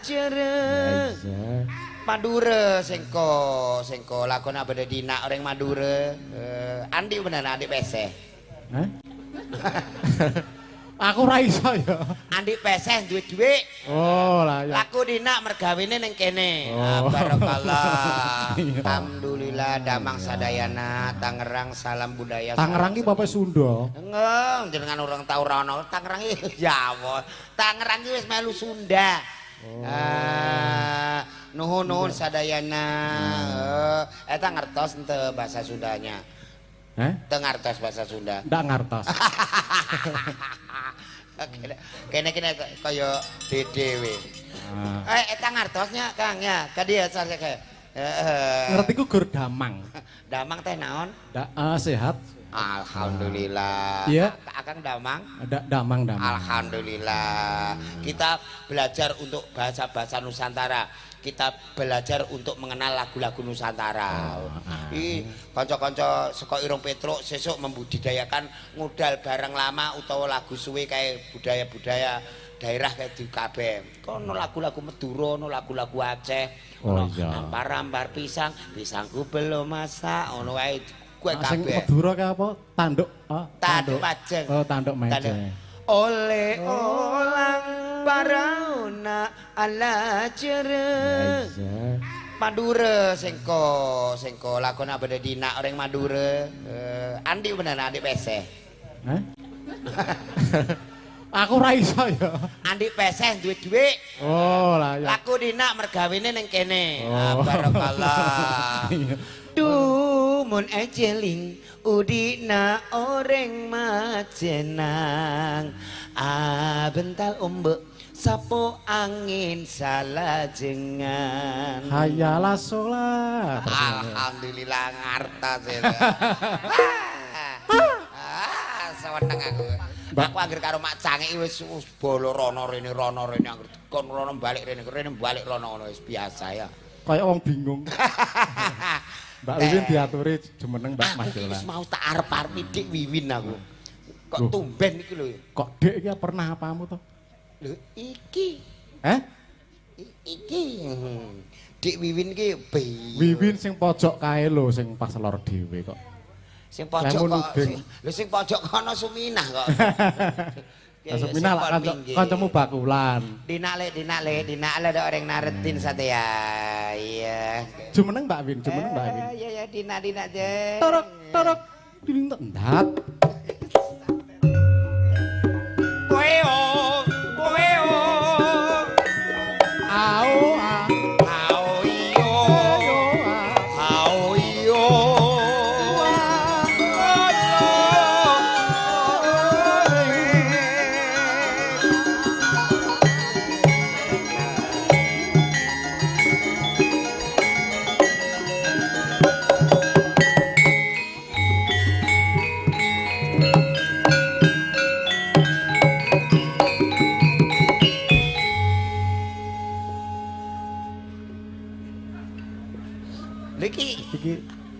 jere. Madura sengko sengko lakon abada dina orang Madura. Andi bener Andi peseh. Hah? Aku ora iso ya. Andi peseh duwe dhuwit. Oh lah ya. Laku dina mergawene ning kene. Oh. Barakallah. Alhamdulillah damang sadayana Tangerang salam budaya. Tangerang ki apa Sunda? Nggih, jenengan orang tau ora ono. Tangerang iki Jawa. Tangerang ki wis melu Sunda. Oh. Nuhun-nuhun sadayana. Eta ngertos ente bahasa Sundanya. Hah? Teu ngartos bahasa Sunda. Ndak ngartos. Kene-kene kaya dhewe. Eta ngartosnya Kang ya. Ka dieu sareng kae. Ngerti ku gur damang. Damang teh naon? Sehat. Alhamdulillah. Iya. Akang damang? Damang, damang. Alhamdulillah. Kita belajar untuk bahasa-bahasa Nusantara. Kita belajar untuk mengenal lagu-lagu Nusantara. Iki kanca-kanca saka Irung Petruk sesuk membudidayakan ngudal barang lama utawa lagu suwe kae budaya-budaya daerah kae di kabeh. Kono lagu-lagu Madura, ono lagu-lagu Aceh, ono ampar-ampar pisang, pisangku belum masak, ono wae kuwe kabeh. Sing Madura kae apa? Tanduk, tanduk majeng. Oh, tanduk majeng. Oleh olang parauna ala jere. Madura sengko sengko lakon abada dina orang Madura. Andi bener Andi peseh. Hah? Aku ora iso ya. Andi peseh duwe dhuwit. Oh lah ya. Laku dina mergawene ning kene. Barakallah. Dumun ejeling udina oreng majenang abental ombek sapo angin salajengan. Hayalah sholat. Alhamdulillah ngartas ya. Seneng aku. Aku anggere karo mak cangik wis bolo rono rene anggere kon rono balik rene rene balik rono ngono wis biasa ya. Kayak wong bingung. Mbak Wiwin diaturi jumeneng Mbak Mas Jolang. Aku wis mau tak arep-arepi Dik Wiwin aku. Kok tumben iki lho. Kok Dik iki pernah apamu to? Lho iki. Heh? Iki. Dik Wiwin iki Wiwin sing pojok kae lho sing pas lor dhewe kok. Sing pojok kok. Lho sing pojok kono Suminah kok. Suminah lak kancamu bakulan. Dinak le dok orang naretin sate ya. Iya. Jumeneng Mbak Win, jumeneng Mbak Win. Iya ya dinak je. Torok torok diling tendat. Koeo koeo. Ao a. Ao iyo. Ao iyo. Iki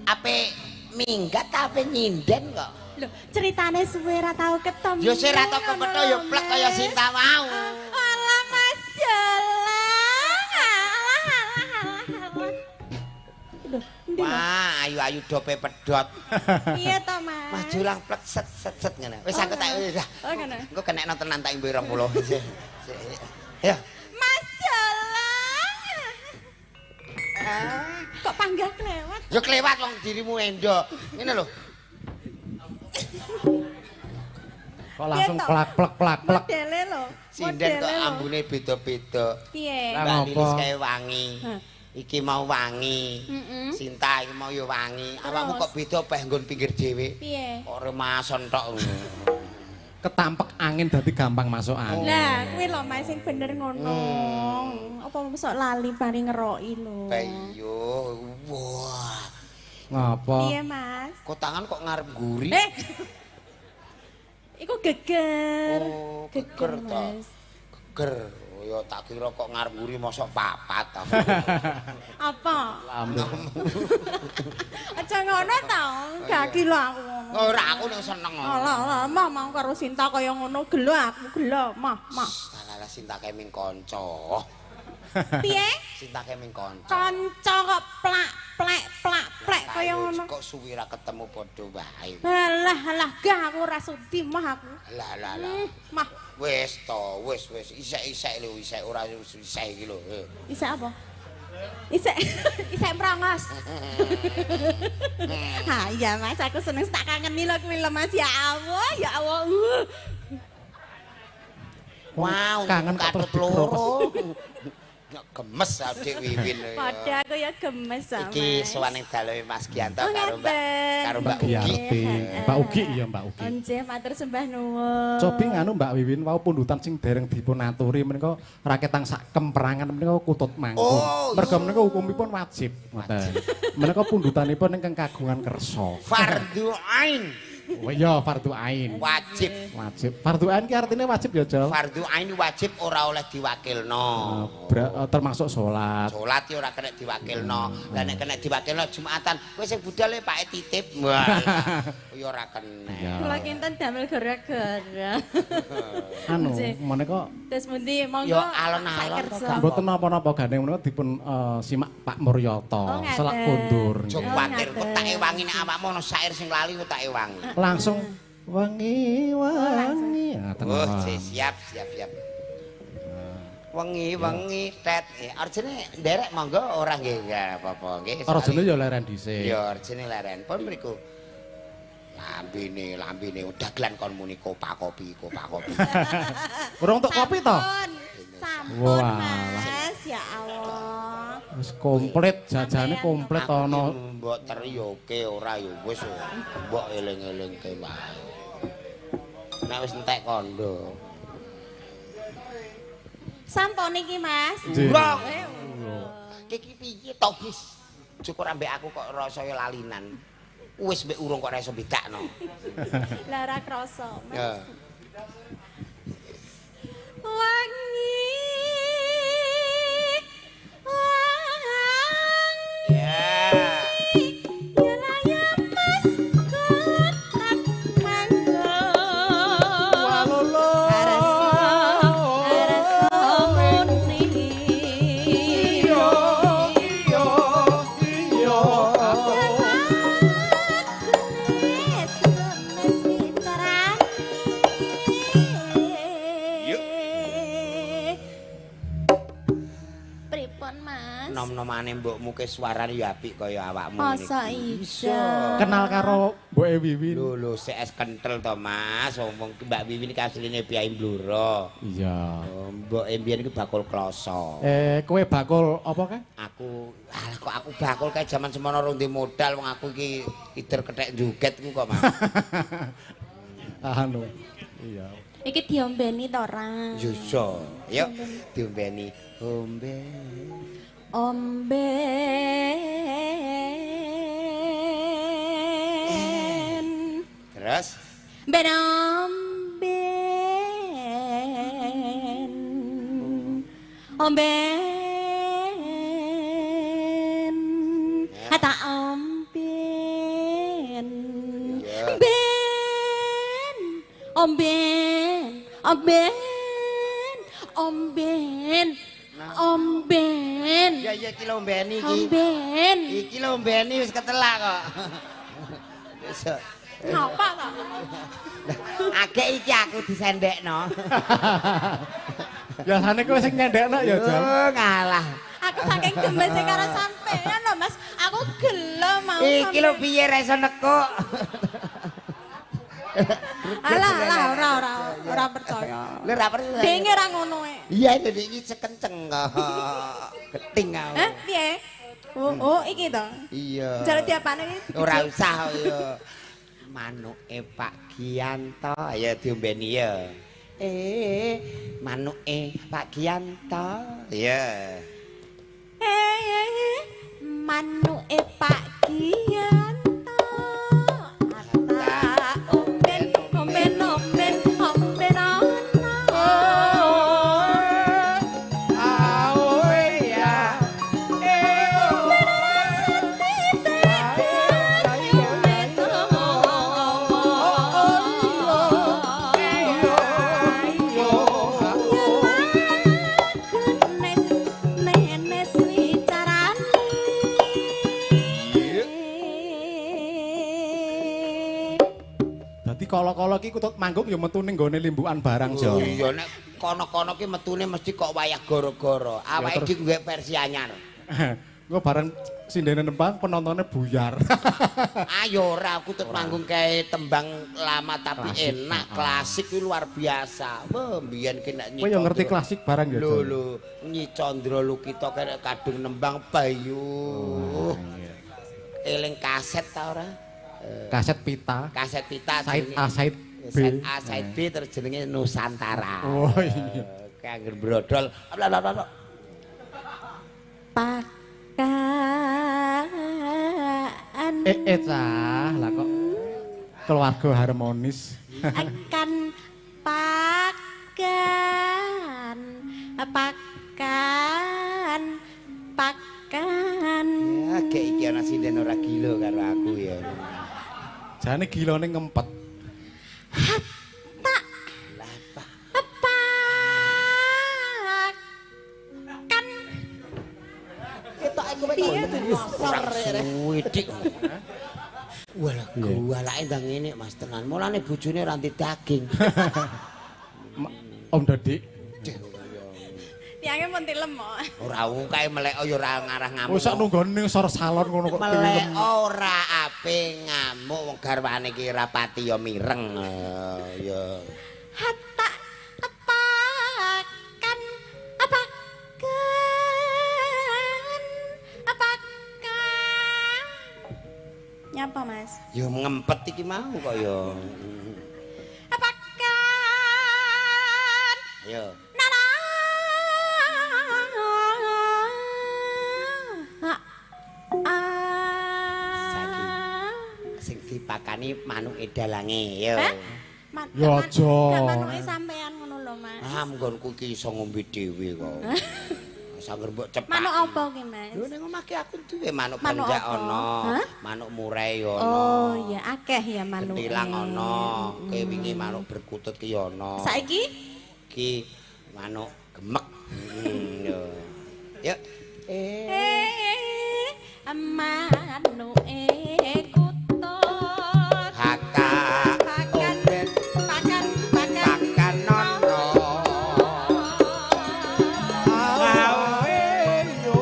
ape minggat ape nyinden kok. Lho, ceritane suwe ra tau ketemu. Ya sing ra tau kepethuk ya plek kaya Sinta mau. Alah Mas Jolang. Alah alah alah. Lho, endi lho? Wah, ayu-ayu dope pedhot. Piye to, Mas? Mas Jolang plek set set set ngene. Wis aku tak wis. Oh, ngono. Engko kenekno tenan tak imbe 20. Ya. Mas Jolang. Kok panggah kelewat? Ya kelewat wong dirimu endo. Ngene lho. Kok langsung plak plak plak plak. Modele lho. Sinden kok ambune beda-beda. Piye? Mbak Lilis kae wangi. Iki mau wangi. Sinta iki mau ya wangi. Awakmu kok beda peh nggon pinggir dhewe. Piye? Kok remason tok ngono. Ketampek angin dadi gampang masuk angin. Lah, kuwi lho Mas sing bener ngono. Apa mosok lali mari ngeroki lho. Bayo. Wah. Ngapa? Piye, Mas? Kok tangan kok ngarep guri? Iku geger. Oh, geger to. Geger. Ya tak kira kok ngarep guri mosok papat aku. Apa? Aja ngono ta, gak lho aku ngono. Ora aku ning seneng. Alah alah, mah mau karo Sinta kaya ngono gelo aku gelo, mah mah. Alah Sinta kae ming kanca. Piye? Sintake ming kanca. Kanca kok plak plek plak plek kaya ngono. Kok suwi ra ketemu padha wae. Alah alah gah aku ora sudi mah aku. Lah lah lah. Mah. Wis to, wis wis isek-isek lho, isek ora isek iki lho. Isek apa? Isek isek mrongos. Ha iya Mas, aku seneng tak kangeni lho kuwi lho Mas. Ya Allah, ya Allah. Wow, kangen kok katut loro. Gemes Adik Wiwin. Padha aku ya gemes sama. Iki sowan ning daleme Mas Gianto karo Mbak Ugi. Mbak Ugi iya Mbak Ugi. Nggih, matur sembah nuwun. Cobi nganu Mbak Wiwin wau pundutan sing dereng dipun aturi menika raketang sak kemperangan menika kutut mangkung. Merga menika hukumipun wajib ngoten. Menika pundutanipun ingkang kagungan kersa. Fardhu ain. Oh iya, fardhu ain. Wajib. Wajib. Fardhu ain ki artine wajib ya, Jol. Fardhu ain wajib ora oleh diwakilno. Termasuk salat. Salat ya ora kena diwakilno. Lah nek kena diwakilno Jumatan, kowe sing budal e Pak titip. Wah. Ya ora kena. Kula kinten damel gara-gara. Anu, menika terus pundi monggo. Ya alon-alon to. Mboten napa-napa gandeng menika dipun simak Pak Muryoto selak kondur. Aja kuwatir kok tak ewangi nek awakmu ana syair sing lali kok tak ewangi. Langsung wangi-wangi. Oh, siap siap siap. Wengi-wengi tet. Arjene nderek monggo ora nggih enggak apa-apa nggih. Arjene ya leren dhisik. Ya arjene leren. Pun mriku. Lambene, lambene dagelan kon muni kopa kopi, kopa kopi. Urung tok kopi to? Sampun Mas, ya Allah. Wis komplit jajane komplit ana. Mbok teri yo oke ora yo wis mbok eling-elingke wae. Nek wis entek kondo. Sampun iki Mas. Urung. Iki piye to, Bis? Cukur ambek aku kok rasaya lalinan. Wis mbek urung kok ora iso bedakno. Lah ora krasa, Mas. Wangi wangi ya layam mas kotak mangga walolo arasa muni iya iya iya nom-nomane mbokmu ke suarane ya apik kaya awakmu ngene. Iso. Kenal karo mboke Wiwin. Lho lho CS kentel to Mas, wong Mbak Wiwin iki asline piyai Blora. Iya. Mboke mbiyen iki bakul kloso. Kowe bakul apa kae? Aku alah kok aku bakul kae jaman semono rong ndek modal wong aku iki ider kethek joget ku kok Mas. Anu. Iya. Iki diombeni to ora? Iso. Yuk diombeni. Ombe. Omben. Terus? Ben omben. Omben. Ata omben. Ben. Omben. Omben. Omben. Omben. Ya ya iki lho ombeni iki. Omben. Iki lho ombeni wis ketelak kok. Wis. Ngapa to? Agek iki aku disendekno. Biasane kowe sing nyendekno ya, Jal. Oh, ngalah. Aku saking gemese karo sampean lho, Mas. Aku gelo mau sampean. Iki lho piye ra iso nekuk. Alah, alah, ora ora ora percaya. Lho ora percaya. Denge ora ngono e. Iya, dadi iki sekenceng kok. Geting aku. Hah, piye? Oh, oh iki to. Iya. Jaluk diapane iki? Ora usah ya. Manuke Pak Gianto, ayo diombeni ya. Manuke Pak Gianto. Iya. Manuke Pak Gianto. Ata omben omben omben omben ana. Aoe ya. Kala-kala ki kutut manggung ya metu ning gone limbukan barang jo. Iya nek kono-kono ki metune mesti kok wayah gara-gara. Awake dhewe nggawe versi anyar. Engko bareng sindene nembang penontonnya buyar. Ayo ora kutut manggung kae tembang lama tapi klasik, enak, klasik kuwi luar biasa. Wah, mbiyen ki nek Kowe yo ngerti klasik barang ya. Lho lho, Nyi Candra Lukita kene kadung nembang bayu. Oh, iya. Eling kaset ta ora? Kaset pita. Kaset pita Said A Said B. Said A Said B terus jenenge Nusantara. Oh iya. Kangger brodol. Bla. Pakan. Cah, lah kok keluarga harmonis. Akan pakan pakan pakan. Ya gek iki ana sinden ora gila karo aku ya. Jane gilane ngempet. Tak. Lah pakan. Ketok kowe kurang suwidik. Walah, gualake ndang ngene Mas tenan. Mulane bojone ora ndek daging. Om Dodik. Tiange pun tilem kok. Ora kae melek ya ora ngarah ngamuk. Wis sak nunggone ning sor salon ngono kok tilem. Melek ora ape ngamuk wong garwane iki ra pati ya mireng. Ya. Hatta pakan pakan pakan. Nyapa Mas? Ya ngempet iki mau kok ya. Pakan. Ayo. Sing dipakani manuke dalange ya. Ya aja. Gak manuke sampean ngono lho Mas. Ah nggonku iki iso ngombe dhewe kok. Sangger mbok cepak. Manuk apa ki Mas? Lho ning omah ki aku duwe manuk penjak ana, manuk murai ana. Oh iya akeh ya manuk. Gentilang ana, ki wingi manuk berkutut ki ana. Saiki ki manuk gemek. Yo. Yuk. Manuke kutut. Haka pakan pakan pakan pakan nono. Awe yo awe yo.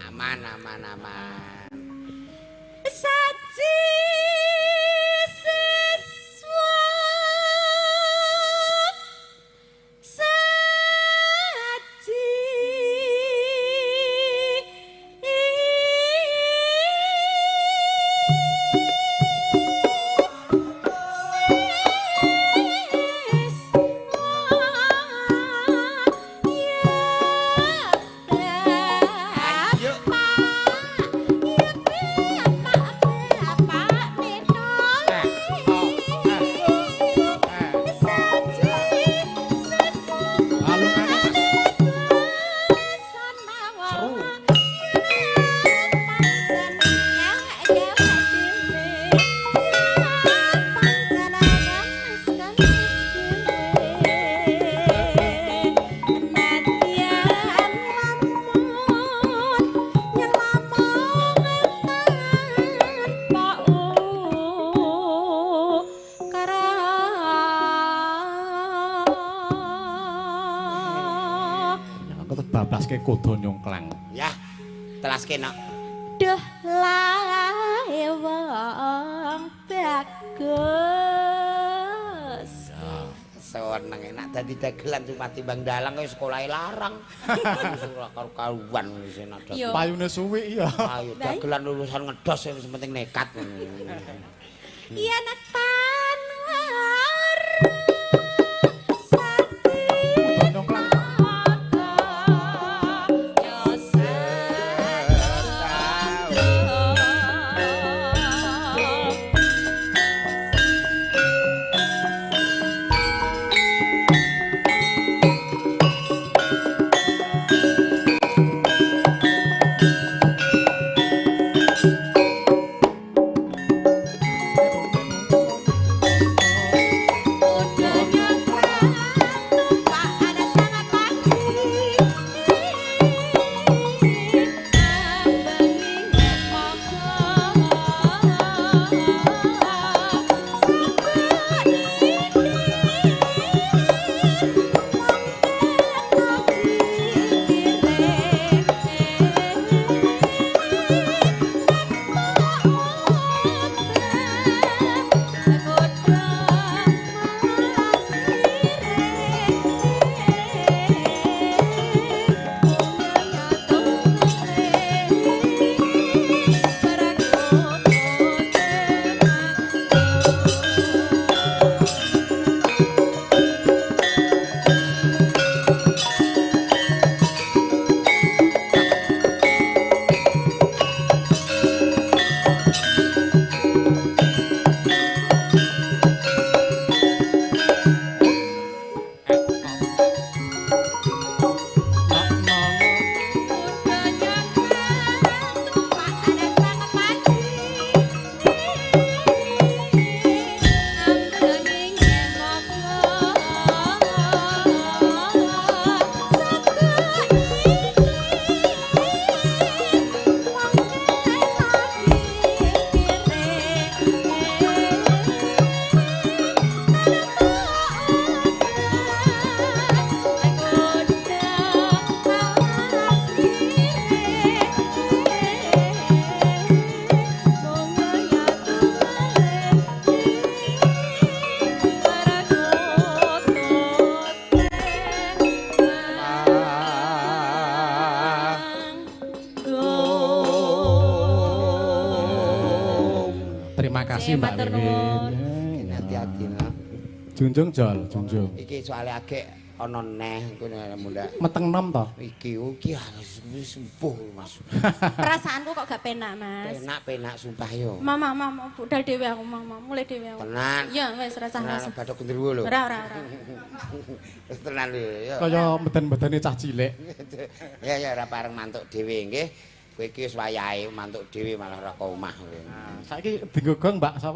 Aman aman aman. Saji siswa saji Ayo. Alungane Mas. Seru. Aku terus bablaske kuda nyongklang. Ya, telaske nok. Duh lae wong bagus. Seneng enak dadi dagelan cuma timbang dalang kaya sekolahe larang. Ora karo-karuan wis enak Yo. dagelan. Payune suwi iya. Ayo dagelan lulusan ngedos wis penting nekat. Iya tanwar sati Kuda nyongklang. Yo. Terima kasih Sip, Mbak matur Wiwin. nuwun. Ya. Hati-hati no. Junjung jol, junjung. Iki soalnya agek ana neh engko nek mundak. Meteng nom to? Iki iki harus wis sembuh Mas. Perasaanku kok gak penak, Mas. Penak-penak sumpah yo. Mama, mama, budal dhewe aku, mama, mulai dhewe aku. Tenan. Iya, wis rasah Tenan rasah. bathuk gendruwo lho. Ora, ora, ora. Wis tenan lho ya. Kaya meden-medene cah cilik. Ya ya ora pareng mantuk dhewe nggih. Kowe iki wis wayahe mantuk dhewe malah ora ke omah kowe. Saiki dienggo gong Mbak sapa?